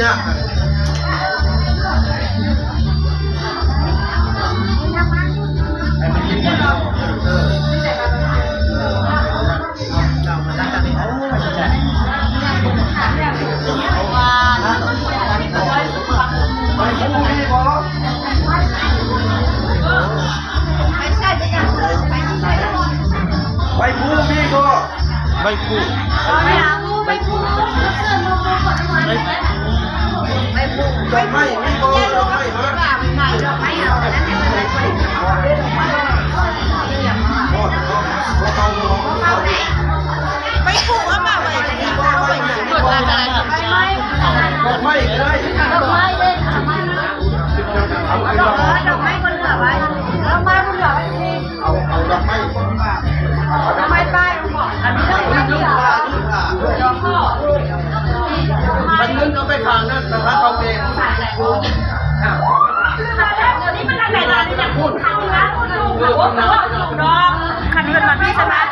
ນະ ໃບພູມີບໍ່? ໃບພູ ໃບພູ ໃບພູ ດອກໄມ້ມີບໍ່? ດອກໄມ້ມາ ດອກໄມ້ເອົາອັນນັ້ນໃຫ້ເພິ່ນ ໄປປູກເອົາມາໄວ້ ເອົາໄວ້ ດອກໄມ້ກໍໄດ້ ດອກໄມ້ເດ້ ດອກໄມ້ເພິ່ນເຫຼືອໄວ້ ດອກໄມ້ເພິ່ນເຫຼືອໄວ້ ເອົາ ເອົາດອກໄມ້ ດອກໄມ້ໄປ ອັນນີ້ດອກໄມ້ ດອກໄມ້ ມັນເງິນເອົາໄປຂ້າງນັ້ນ ໄປຫາເຂົາເອງ ຄັນເພິ່ນມາພີ້ສະບາຍ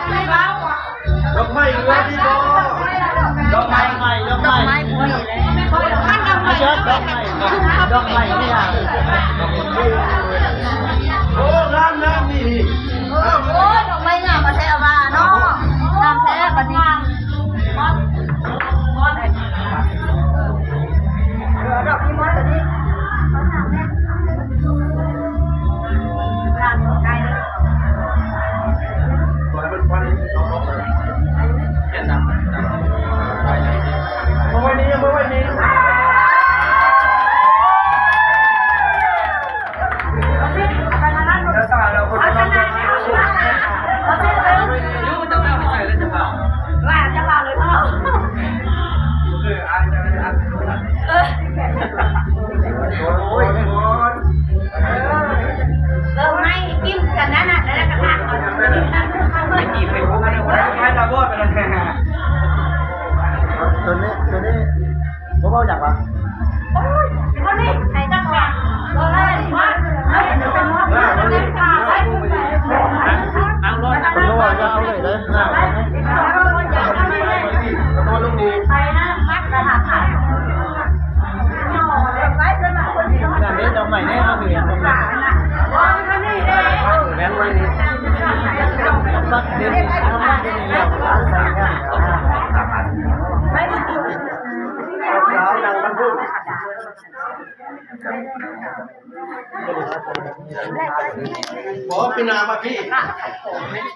ດອກໄມ້ເຫຼືອດີບໍ່? ດອກໄມ້ ດອກໄມ້ ດອກໄມ້ບໍ່ມີແລ້ວ ດອກໄມ້ ດອກໄມ້ນີ້ລະ ໂອ້ ງາມນະນີ້ ໂອ້ ດອກໄມ້ງາມແທ້ວ່າເນາະ ງາມແທ້ບັດນີ້ ເອີ ດອກທີ່ມອດຕົວນີ້ ໂອ້ຍ ເອີ ເອີ ໄມ້ກິນກັນນັ້ນນະ ແລ້ວກໍພາເອົາ ໄມ້ກິນໄປ ໄມ້ຕາບອດໄປແລ້ວ ຕົວນີ້ ຕົວນີ້ບໍ່ເວົ້າຫຍັງວະ? ໂອ້ຍ ຕົວນີ້ໃຫ້ຈັກບາດ ເອີ ເອີ ເປັນມອດ ເປັນມອດ ເປັນມອດ ເອົາເລີຍເດີ ເອົາເລີຍເດີ ໄປນະ ມັດກະຖາ ນັ້ນເດ້ ດອກໄມ້ເດ້ ເຮົາຖືດອກໄມ້ ແບ່ງໄວ້ນີ້ ປັກເດ້ ປັກເດ້ ສາວນັ່ງນຳພຸ້ນ ຂໍເປັນໜ້າມາພີ້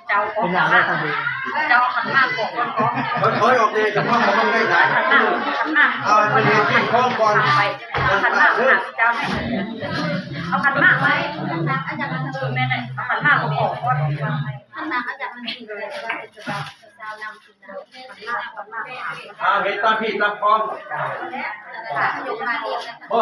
ເຈົ້າ ເປັນໜ້າມາທາງນີ້ ເຈົ້າຫັນໜ້າອອກກ່ອນ ເພິ່ນຖອຍອອກແດ່ ຈະພາເຂົາມາໃກ້ຫຼາຍ ຫັນໜ້າ ເອົາໄປເຮັດທີ່ຂອງກ່ອນ ໄປ ເອົາຂັນໝາກຫາເຈົ້າ ເອົາຂັນໝາກໄວ້ ເອີ ແມ່ນແຫຼະ ເອົາຂັນໝາກອອກກ່ອນ ຂັນໝາກມາຈາກມັນກິນເລີຍ ເອົາເຮັດຕາມພີ້ຕາມຄອງ ບໍ່